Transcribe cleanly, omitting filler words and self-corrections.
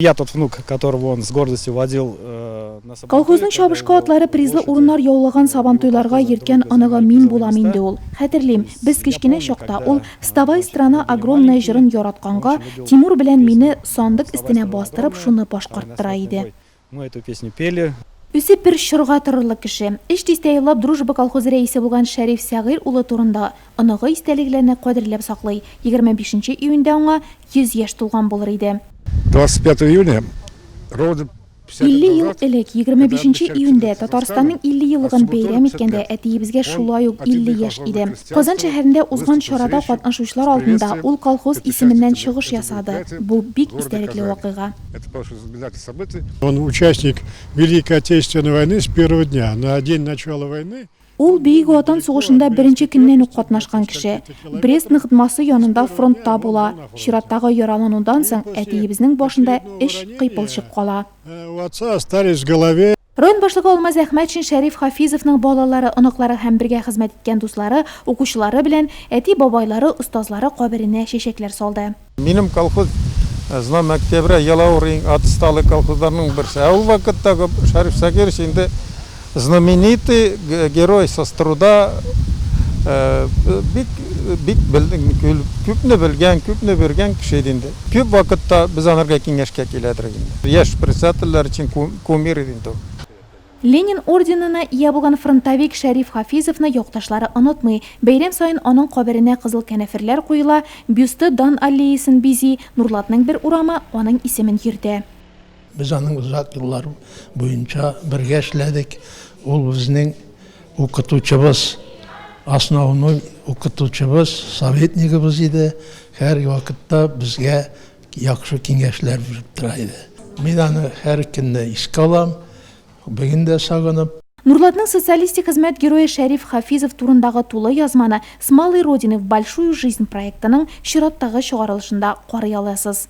Я тот внук, которого он с гордостью водил э, на Сабантуй. Колхозның чабышкы атлары призлы урыннар яулаган Сабантуйларга йөрткән оныгы мин булам инде ул. Хәтерлим, без кечкенә чакта ул Вставай, страна огромная җырын яратканга, Тимур белән мине сандык өстенә бастырып шуны башкарттыра иде. Мы эту песню пели. Үзе бер чорга торырлык кеше. Өч дистә еллап Дружба колхозы рәисе булган Шәриф Сәгыйрь улы турында оныгы истәлекләрне кадерләп саклый. 25 нче июньдә аңа 100 яшь тулган булыр иде. 25 июня ровно 50 ел элек, 25 нче июньдә, Татарстанның 50 еллыгын бәйрәм иткәндә, әтиебезгә шулай ук 50 яшь иде. Казан шәһәрендә узган чарада катнашучылар алдында ул колхоз исеменнән чыгыш ясады. Бу бик истәлекле вакыйга. Он участник Великой Отечественной войны с первого дня. На день начала войны Ул Бөек Ватан сугышында беренче көннән үк катнашкан кеше. Брест ныгытмасы янында фронтта була. Чираттагы яраланудан соң әтиебезнең башында өч кыйпылчык кала. У отца остались в голове. Район башлыгы Алмаз Әхмәтшин Шәриф Хафизовның балалары, оныклары һәм бергә хезмәт иткән дуслары, укучылары белән әти-бабайлары, остазлары каберенә чәчәкләр салды. Минем колхоз Знамя Октября, Ялавыр иң отсталый колхозларның берсе. Ә ул вакыттагы Шәриф Сагирович инде знаменитый герой соцтруда, бик, бик күпне белгән, күпне биргән кеше иде инде. Күп вакытта без анарга киңәшкә килә идек инде. Яшь председательләр өчен кумир иде инде ул. Ленин орденына ия булган фронтовик Шәриф Хафизовны якташлары онытмый. Бәйрәм саен аның каберенә кызыл кәнәферләр куела, бюсты Дан аллеясын бизи, Нурлатның бер урамы аның исемен йөртә. Без аның озак еллар буенча бергә эшләдек. Ул безнең укытучыбыз, основной укытучыбыз, советнигыбыз иде. Һәрвакытта безгә яхшы киңәшләр биреп тора иде. Мин аны һәр көнне искә алам, бүген дә сагынып. Нурлатның Социалистик Хезмәт Герое Шәриф Хафизов турындагы тулы язманы С малой родины в большую жизнь проектының чираттагы чыгарылышында карый аласыз.